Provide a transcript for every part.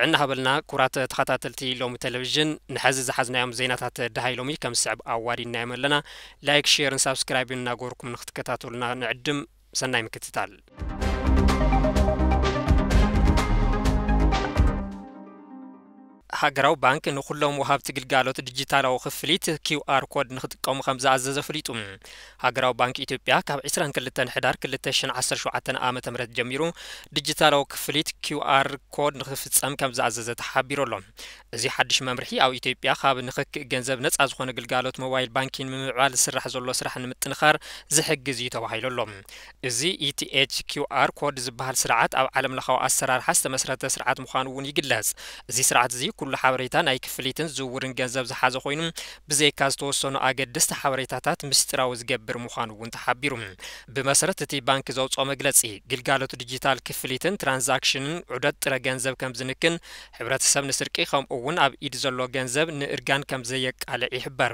ጥዕና ሃበልና። ክቡራት ተኸታተልቲ ሎሚ ቴሌቪዥን፣ ንሐዚ ዝሓዝናዮም ዜናታት ደሃይ ሎሚ ከም ዝስዕብ ኣዋዲናዮም ኣለና። ላይክ፣ ሼርን ሳብስክራይብን እናገበርኩም ንክትከታተሉና ንዕድም። ሰናይ ምክትታል። ሃገራዊ ባንክ ንኹሎም ወሃብቲ ግልጋሎት ዲጂታላዊ ክፍሊት ኪው ኣር ኮድ ንክጥቀሙ ከም ዝኣዘዘ ኣፍሊጡ። ሃገራዊ ባንክ ኢትዮጵያ ካብ ዕስራን ክልተን ሕዳር ክልተ ሽሕን ዓሰርተ ሸውዓተን ዓመተ ምህረት ጀሚሩ ዲጂታላዊ ክፍሊት ኪው ኣር ኮድ ንክፍጸም ከም ዝኣዘዘ ተሓቢሩ ኣሎ። እዚ ሓድሽ መምርሒ ኣብ ኢትዮጵያ ካብ ንክክ ገንዘብ ነጻ ዝኾነ ግልጋሎት ሞባይል ባንኪን ንምምዕባል ዝስራሕ ዘሎ ስራሕ ንምጥንኻር ዝሕግዝ እዩ ተባሂሉ ኣሎ። እዚ ኢ ቲ ኤች ኪው ኣር ኮድ ዝበሃል ስርዓት ኣብ ዓለም ለኻዊ ኣሰራርሓ ዝተመስረተ ስርዓት ምዃኑ እውን ይግለጽ። እዚ ስርዓት እዚ ኩሉ ሓበሬታ ናይ ክፍሊትን ዝውውርን ገንዘብ ዝሓዘ ኮይኑ፣ ብዘይካ ዝተወሰኑ ኣገደስቲ ሓበሬታታት ምስጢራዊ ዝገብር ምዃኑ እውን ተሓቢሩ። ብመሰረት እቲ ባንክ ዘውፅኦ መግለፂ፣ ግልጋሎት ዲጂታል ክፍሊትን ትራንዛክሽንን ዑደት ጥረ ገንዘብ ከም ዝንክን፣ ሕብረተሰብ ንስርቂ ከምኡ እውን ኣብ ኢድ ዘሎ ገንዘብ ንእርጋን ከም ዘየቃልዕ ይሕበር።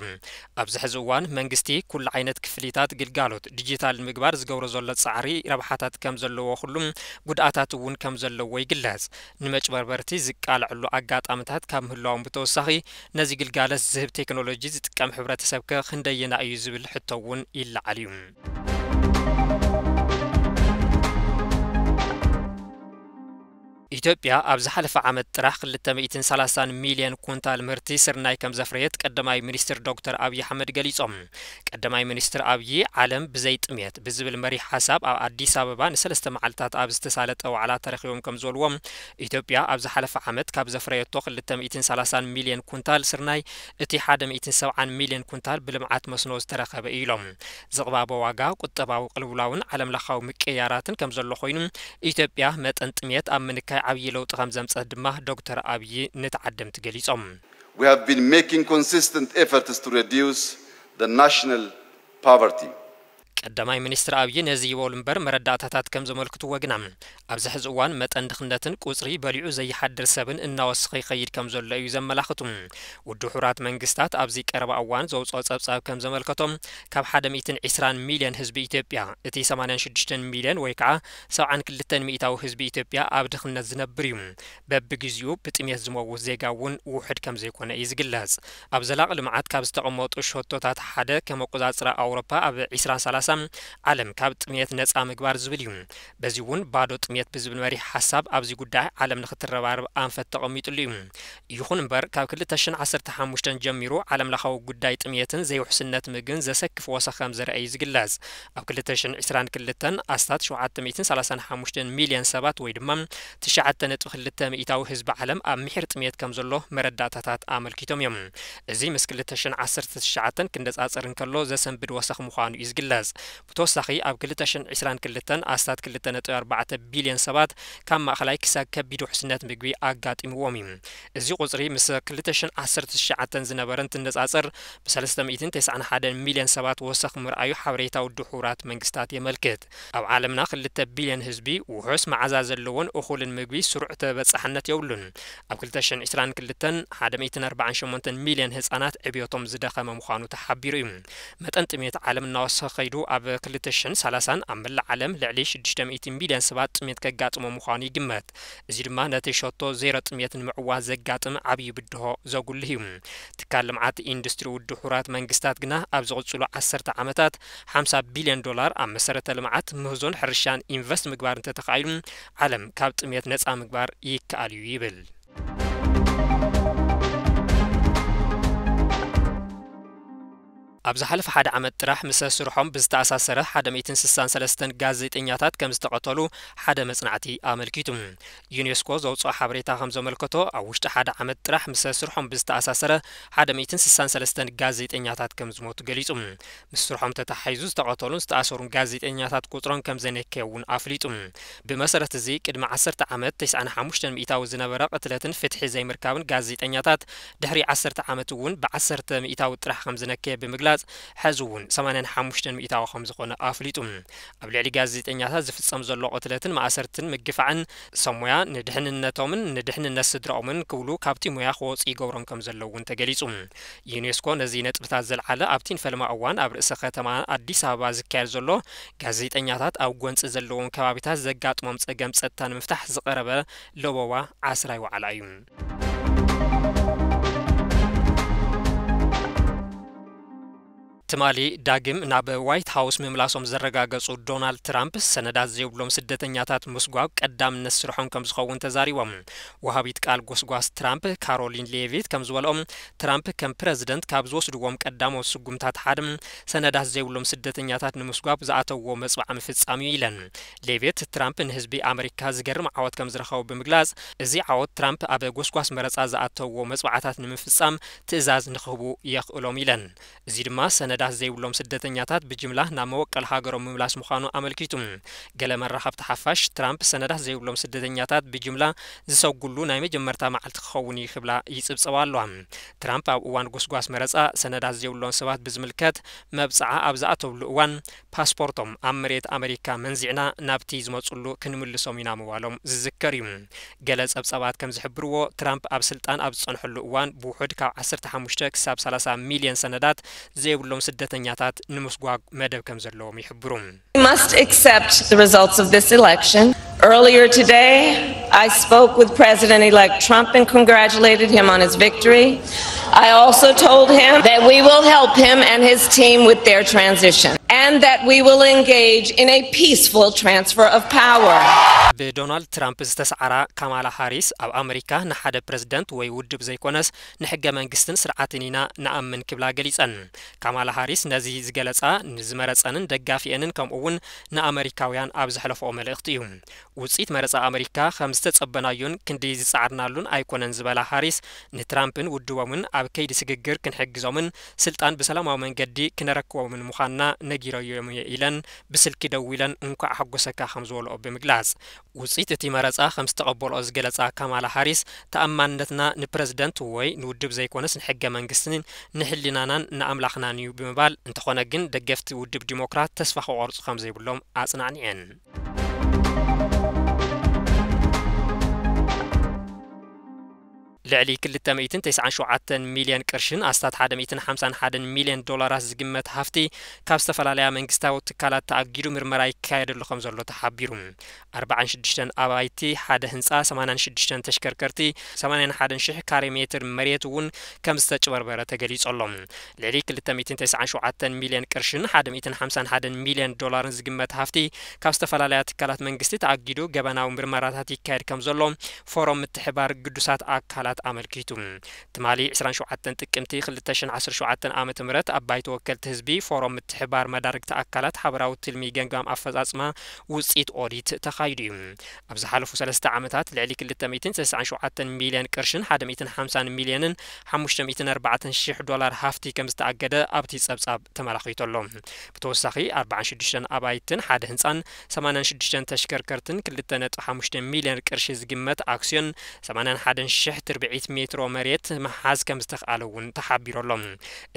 ኣብዚ ሕዚ እዋን መንግስቲ ኩሉ ዓይነት ክፍሊታት ግልጋሎት ዲጂታል ንምግባር ዝገብሮ ዘሎ ጻዕሪ ረብሓታት ከም ዘለዎ ኩሉ፣ ጉድኣታት እውን ከም ዘለዎ ይግለጽ። ንመጭበርበርቲ ዝቃልዐሉ ኣጋጣሚታት ካብ ምህላዎም ብተወሳኺ፣ ነዚ ግልጋሎት ዝህብ ቴክኖሎጂ ዝጥቀም ሕብረተሰብ ከ ክንደየና እዩ ዝብል ሕቶ እውን ይለዓል እዩ። ኢትዮጵያ ኣብ ዝሓለፈ ዓመት ጥራሕ ክልተ ሚእትን ሰላሳን ሚልዮን ኩንታል ምህርቲ ስርናይ ከም ዘፍረየት ቀዳማይ ሚኒስትር ዶክተር ኣብይ ኣሕመድ ገሊጾም። ቀዳማይ ሚኒስትር ኣብይ፣ ዓለም ብዘይ ጥሜት ብዝብል መሪሕ ሓሳብ ኣብ ኣዲስ ኣበባ ንሰለስተ መዓልታት ኣብ ዝተሳለጠ ዋዕላ ተረኺቦም ከም ዝበልዎ፣ ኢትዮጵያ ኣብ ዝሓለፈ ዓመት ካብ ዘፍረየቶ ክልተ ሚእትን ሰላሳን ሚልዮን ኩንታል ስርናይ፣ እቲ ሓደ ሚእትን ሰብዓን ሚልዮን ኩንታል ብልምዓት መስኖ ዝተረኸበ እዩ ኢሎም። ዝቕባበ ዋጋ፣ ቁጠባዊ ቅልውላውን ዓለም ለኻዊ ምቅይያራትን ከም ዘሎ ኮይኑ፣ ኢትዮጵያ መጠን ጥሜት ኣብ ምንካይ ዓብዪ ለውጢ ከም ዘምጸት ድማ ዶክተር ኣብይ ንተዓደምቲ ገሊጾም። We have been making consistent efforts to reduce the national poverty. ቀዳማይ ሚኒስትር ኣብይ ነዚ ይበሉ እምበር፣ መረዳእታታት ከም ዘመልክትዎ ግና፣ ኣብዚ ሕዚ እዋን መጠን ድኽነትን ቁጽሪ በሊዑ ዘይሓድር ሰብን እናወሰኸ ይኸይድ ከም ዘሎ እዩ ዘመላኽቱ። ውድብ ሕቡራት መንግስታት ኣብዚ ቀረባ እዋን ዘውፅኦ ጸብጻብ ከም ዘመልከቶ፣ ካብ ሓደ ሚእትን ዕስራን ሚልዮን ህዝቢ ኢትዮጵያ፣ እቲ ሰማንያን ሽዱሽተን ሚልዮን ወይ ከዓ ሰብዓን ክልተን ሚእታዊ ህዝቢ ኢትዮጵያ ኣብ ድኽነት ዝነብር እዩ። በብግዚኡ ብጥሜት ዝመውት ዜጋ እውን ውሑድ ከም ዘይኮነ እዩ ዝግለጽ። ኣብ ዘላቒ ልምዓት ካብ ዝተቐመጡ ሸቶታት ሓደ፣ ከም ኣቆጻጽራ ኣውሮፓ ኣብ ዕስራን ሰላሳን ዓለም ካብ ጥሜት ነጻ ምግባር ዝብል እዩ። በዚ እውን ባዶ ጥሜት ብዝብል መሪሕ ሓሳብ ኣብዚ ጉዳይ ዓለም ንክትረባረብ ኣንፈት ተቐሚጥሉ እዩ። ይኹን እምበር፣ ካብ ክልተ ሽሕን ዓሰርተ ሓሙሽተን ጀሚሩ ዓለም ለኻዊ ጉዳይ ጥሜትን ዘይውሕስነት ምግብን ዘሰክፍ ወሰኽ ከም ዘርአ እዩ ዝግለጽ። ኣብ ክልተ ሽሕን ዕስራን ክልተን ኣስታት ሸውዓተ ሚእትን ሰላሳን ሓሙሽተን ሚልዮን ሰባት ወይ ድማ ትሽዓተ ነጥቢ ክልተ ሚእታዊ ህዝቢ ዓለም ኣብ ምሒር ጥሜት ከም ዘሎ መረዳእታታት ኣመልኪቶም እዮም። እዚ ምስ ክልተ ሽሕን ዓሰርተ ትሽዓተን ክንነጻጸር እንከሎ ዘሰንብድ ወሰኽ ምዃኑ እዩ ዝግለጽ። ብተወሳኺ ኣብ ክልተ ሽሕን ዕስራን ክልተን ኣስታት ክልተ ነጥቢ ኣርባዕተ ቢልዮን ሰባት ካብ ማእኸላይ ክሳብ ከቢድ ውሕስነት ምግቢ ኣጋጢምዎም እዩ። እዚ ቁጽሪ ምስ ክልተ ሽሕን ዓሰርተ ትሽዓተን ዝነበረ እንትነጻጸር ብሰለስተ ሚእትን ተስዓን ሓደን ሚልዮን ሰባት ወሰኽ ምርኣዩ ሓበሬታ ውድብ ሕቡራት መንግስታት የመልክት። ኣብ ዓለምና ክልተ ቢልዮን ህዝቢ ውሑስ መዓዛ ዘለዎን እኹልን ምግቢ ስሩዕ ተበጻሕነት የብሉን። ኣብ ክልተ ሽሕን ዕስራን ክልተን ሓደ ሚእትን ኣርባዓን ሸሞንተን ሚልዮን ህጻናት ዕብዮቶም ዝደኸመ ምዃኑ ተሓቢሩ እዩ። መጠን ጥሜት ዓለም እናወሰኸ ከይዱ፣ ኣብ ክልተ ሽሕን ሰላሳን ኣብ መላእ ዓለም ልዕሊ ሽዱሽተ ሚእቲ ሚልዮን ሰባት ጥሜት ከጋጥሞ ምዃኑ ይግመት። እዚ ድማ ነቲ ሸቶ ዜሮ ጥሜት ንምዕዋት ዘጋጥም ዓብዪ ብድሆ ዘጉልህ እዩ። ትካል ልምዓት ኢንዱስትሪ ውድብ ሕቡራት መንግስታት ግና፣ ኣብ ዝቕጽሉ ዓሰርተ ዓመታት ሓምሳ ቢልዮን ዶላር ኣብ መሰረተ ልምዓት፣ ምህዞን ሕርሻን ኢንቨስት ምግባር እንተተኻኢሉ፣ ዓለም ካብ ጥሜት ነጻ ምግባር ይከኣል እዩ ይብል። ኣብ ዝሓለፈ ሓደ ዓመት ጥራሕ ምስ ስርሖም ብዝተኣሳሰረ ሓደ ሚእትን ስሳን ሰለስተን ጋዜጠኛታት ከም ዝተቐተሉ ሓደ መጽናዕቲ ኣመልኪቱ። ዩኔስኮ ዘውጽኦ ሓበሬታ ከም ዘመልከቶ፣ ኣብ ውሽጢ ሓደ ዓመት ጥራሕ ምስ ስርሖም ብዝተኣሳሰረ ሓደ ሚእትን ስሳን ሰለስተን ጋዜጠኛታት ከም ዝሞቱ ገሊጹ። ምስ ስርሖም ተተሓሒዙ ዝተቐተሉን ዝተኣሰሩን ጋዜጠኛታት ቁጽሮም ከም ዘነከየ እውን ኣፍሊጡ። ብመሰረት እዚ፣ ቅድሚ ዓሰርተ ዓመት ተስዓን ሓሙሽተን ሚእታዊ ዝነበረ ቅትለትን ፍትሒ ዘይምርካብን ጋዜጠኛታት፣ ድሕሪ ዓሰርተ ዓመት እውን ብዓሰርተ ሚእታዊ ጥራሕ ከም ዝነከየ ብምግላጽ፣ ብምግላጽ፣ ሕዚ እውን ሰማንያን ሓሙሽተን ሚእታዊ ከም ዝኾነ ኣፍሊጡ። ኣብ ልዕሊ ጋዜጠኛታት ዝፍጸም ዘሎ ቅትለትን ማእሰርትን ምግፋዕን፣ ሰብ ሞያ ንድሕንነቶምን ንድሕንነት ስድራኦምን ክብሉ ካብቲ ሞያ ክወጹ ይገብሮም ከም ዘለዉ እውን ተገሊጹ። ዩኔስኮ ነዚ ነጥብታት ዘልዓለ ኣብቲ ንፈለማ እዋን ኣብ ርእሰ ከተማ ኣዲስ ኣበባ ዝካየድ ዘሎ ጋዜጠኛታት ኣብ ጎንጺ ዘለዎም ከባቢታት ዘጋጥሞም ጸገም ጸጥታ ንምፍታሕ ዝቐረበ ለበዋ ዓስራይ ዋዕላ እዩ። ትማሊ ዳግም ናብ ዋይት ሃውስ ምምላሶም ዘረጋገጹ ዶናልድ ትራምፕ፣ ሰነዳት ዘይብሎም ስደተኛታት ምስጓግ ቀዳምነት ስርሖም ከም ዝኸውን ተዛሪቦም። ወሃቢት ቃል ጎስጓስ ትራምፕ ካሮሊን ሌቪት ከም ዝበልኦም፣ ትራምፕ ከም ፕረዚደንት ካብ ዝወስድዎም ቀዳሞት ስጉምታት ሓደ ሰነዳት ዘይብሎም ስደተኛታት ንምስጓግ ዝኣተውዎ መጽዋዕ ምፍጻም እዩ ኢለን። ሌቪት ትራምፕ ንህዝቢ ኣመሪካ ዝገርም ዓወት ከም ዝረኸቡ ብምግላጽ፣ እዚ ዓወት ትራምፕ ኣብ ጎስጓስ መረጻ ዝኣተውዎ መጽዋዕታት ንምፍጻም ትእዛዝ ንክህቡ የኽእሎም ኢለን። እዚ ድማ ሰነዳት ዘይብሎም ስደተኛታት ብጅምላ ናብ መበቀል ሃገሮም ምምላስ ምዃኑ ኣመልኪቱ። ገለ መራኸብቲ ሓፋሽ፣ ትራምፕ ሰነዳት ዘይብሎም ስደተኛታት ብጅምላ ዝሰጉሉ ናይ መጀመርታ መዓልቲ ክኸውን እዩ ክብላ ይጽብጸባ ኣለዋ። ትራምፕ ኣብ እዋን ጎስጓስ መረጻ ሰነዳት ዘይብሎም ሰባት ብዝምልከት መብጽዓ ኣብ ዝኣተውሉ እዋን፣ ፓስፖርቶም ኣብ መሬት ኣመሪካ መንዚዕና ናብቲ ዝመጹሉ ክንምልሶም ኢና ምባሎም ዝዝከር እዩ። ገለ ጸብጻባት ከም ዝሕብርዎ፣ ትራምፕ ኣብ ስልጣን ኣብ ዝጸንሐሉ እዋን ብውሑድ ካብ ዓሰርተ ሓሙሽተ ክሳብ ሰላሳ ሚልዮን ሰነዳት ዘይብሎም ስደተኛታት ንምስጓግ መደብ ከም ዘለዎም ይሕብሩ። We must accept the results of this election. Earlier today, I spoke with President-elect Trump and congratulated him on his victory. I also told him that we will help him and his team with their transition and that we will engage in a peaceful transfer of power. ብዶናልድ ትራምፕ ዝተሰዓራ ካማላ ሃሪስ፣ ኣብ ኣመሪካ ንሓደ ፕረዚደንት ወይ ውድብ ዘይኮነስ ንሕገ መንግስትን ስርዓትን ኢና ንኣምን ክብላ ገሊጸን። ካማላ ሃሪስ ነዚ ዝገለጻ ንዝመረጸንን ደጋፊኤንን ከምኡ እውን ንኣመሪካውያን ኣብ ዘሕለፈኦ መልእኽቲ እዩ። ውጽኢት መረጻ ኣመሪካ ከም ዝተጸበናዮን ክንዲ ዝጸዓርናሉን ኣይኮነን ዝበላ ሃሪስ፣ ንትራምፕን ውድቦምን ኣብ ከይዲ ስግግር ክንሕግዞምን ስልጣን ብሰላማዊ መንገዲ ክነረክቦምን ምዃንና ነጊረዮም እየ ኢለን ብስልኪ ደዊለን እንኳዕ ሓጎሰካ ከም ዝበልኦ ብምግላጽ፣ ውጽኢት እቲ መረጻ ከም ዝተቐበልኦ ዝገለጻ ካማላ ሃሪስ፣ ተኣማንነትና ንፕረዚደንት ወይ ንውድብ ዘይኮነስ ንሕገ መንግስትን ንሕሊናናን ንኣምላኽናን እዩ ብምባል፣ እንተኾነ ግን ደገፍቲ ውድብ ዲሞክራት ተስፋ ክቖርጹ ከም ዘይብሎም ኣጽናዕኒዐን። ልዕሊ ክልተ ሚእትን ተስዓን ሸውዓተን ሚልዮን ቅርሽን ኣስታት ሓደ ሚእትን ሓምሳን ሓደን ሚልዮን ዶላራት ዝግመት ሃፍቲ ካብ ዝተፈላለያ መንግስታዊ ትካላት ተኣጊዱ ምርመራ ይካየደሉ ከም ዘሎ ተሓቢሩ። ኣርባዓን ሽዱሽተን ኣባይቲ፣ ሓደ ህንጻ፣ ሰማንያን ሽዱሽተን ተሽከርከርቲ፣ ሰማንያን ሓደን ሽሕ ካሬ ሜትር መሬት እውን ከም ዝተጭበርበረ ተገሊጹ ኣሎ። ልዕሊ ክልተ ሚእትን ተስዓን ሸውዓተን ሚልዮን ቅርሽን ሓደ ሚእትን ሓምሳን ሓደን ሚልዮን ዶላርን ዝግመት ሃፍቲ ካብ ዝተፈላለያ ትካላት መንግስቲ ተኣጊዱ ገበናዊ ምርመራታት ይካየድ ከም ዘሎ ፎረም ምትሕባር ግዱሳት ኣካላት ኣመልኪቱ። ትማሊ ዕስራን ሸውዓተን ጥቅምቲ ክልተ ሽሕን ዓሰርተ ሸውዓተን ዓመተ ምህረት ኣብ ባይቶ ወከልቲ ህዝቢ ፎረም ምትሕባር መዳርግቲ ኣካላት ሓበራዊ ትልሚ ገምጋም ኣፈጻጽማ ውጽኢት ኦዲት ተኻይዱ እዩ። ኣብ ዝሓለፉ ሰለስተ ዓመታት ልዕሊ ክልተ ሚእትን ስሳን ሸውዓተን ሚልዮን ቅርሽን ሓደ ሚእትን ሓምሳን ሚልዮንን ሓሙሽተ ሚእትን ኣርባዕተን ሽሕ ዶላር ሃፍቲ ከም ዝተኣገደ ኣብቲ ጸብጻብ ተመላኺቱ ኣሎ። ብተወሳኺ ኣርባዓን ሽዱሽተን ኣባይትን ሓደ ህንጻን ሰማንያን ሽዱሽተን ተሽከርከርትን ክልተ ነጥቢ ሓሙሽተ ሚልዮን ቅርሺ ዝግመት ኣክስዮን ሰማንያን ሓደን ሽሕ ትርብዒት ሜትሮ መሬት ምሓዝ ከም ዝተኽኣለ እውን ተሓቢሩ ኣሎ።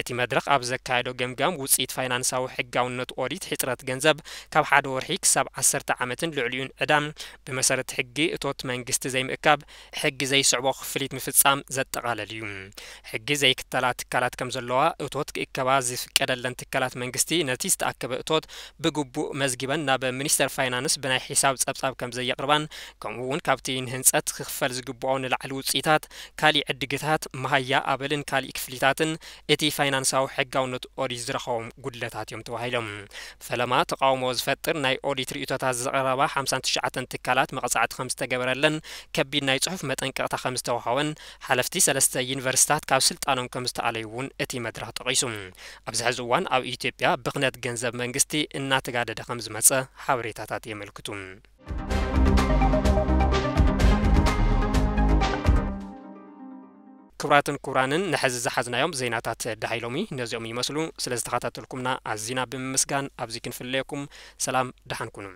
እቲ መድረኽ ኣብ ዘካየዶ ገምጋም ውጽኢት ፋይናንሳዊ ሕጋውነት ኦዲት ሕጽረት ገንዘብ ካብ ሓደ ወርሒ ክሳብ ዓሰርተ ዓመትን ልዕሊኡን ዕዳ ብመሰረት ሕጊ እቶት መንግስቲ ዘይምእካብ፣ ሕጊ ዘይስዕቦ ክፍሊት ምፍጻም ዘጠቓለል እዩ። ሕጊ ዘይክተላ ትካላት ከም ዘለዋ እቶት ክእከባ ዝፍቀደለን ትካላት መንግስቲ ነቲ ዝተኣከበ እቶት ብግቡእ መዝጊበን ናብ ሚኒስተር ፋይናንስ ብናይ ሒሳብ ጸብጻብ ከም ዘየቕርባን፣ ከምኡ እውን ካብቲ ንህንጸት ክኽፈል ዝግብኦ ንላዕሊ ውጽኢታት፣ ካሊእ ዕድግታት፣ መሃያ ኣበልን ካሊእ ክፍሊታትን እቲ ፋይናንሳዊ ሕጋውነት ኦዲት ዝረኸቦም ጉድለታት እዮም ተባሂሎም። ፈለማ ተቃውሞ ዝፈጥር ናይ ኦዲት ርእይቶታት ዘቕረባ ሓምሳን ትሽዓተን ትካላት መቕጻዕቲ ከም ዝተገበረለን ከቢድ ናይ ጽሑፍ መጠንቀቕታ ከም ዝተዋህበን ሓለፍቲ ሰለስተ ዩኒቨርሲታት ካብ ስልጣኖም ከም ዝተኣለዩ እውን እቲ መድረኽ ጠቒሱ። ኣብዚ ሕዚ እዋን ኣብ ኢትዮጵያ ብኽነት ገንዘብ መንግስቲ እናተጋደደ ከም ዝመጸ ሓበሬታታት የመልክቱ። ክቡራትን ክቡራንን፣ ንሕዚ ዝሓዝናዮም ዜናታት ደሃይሎሚ ነዚኦም ይመስሉ። ስለ ዝተኸታተልኩምና ኣዚና ብምምስጋን ኣብዚ ክንፍለየኩም። ሰላም፣ ደሓን ኩኑ።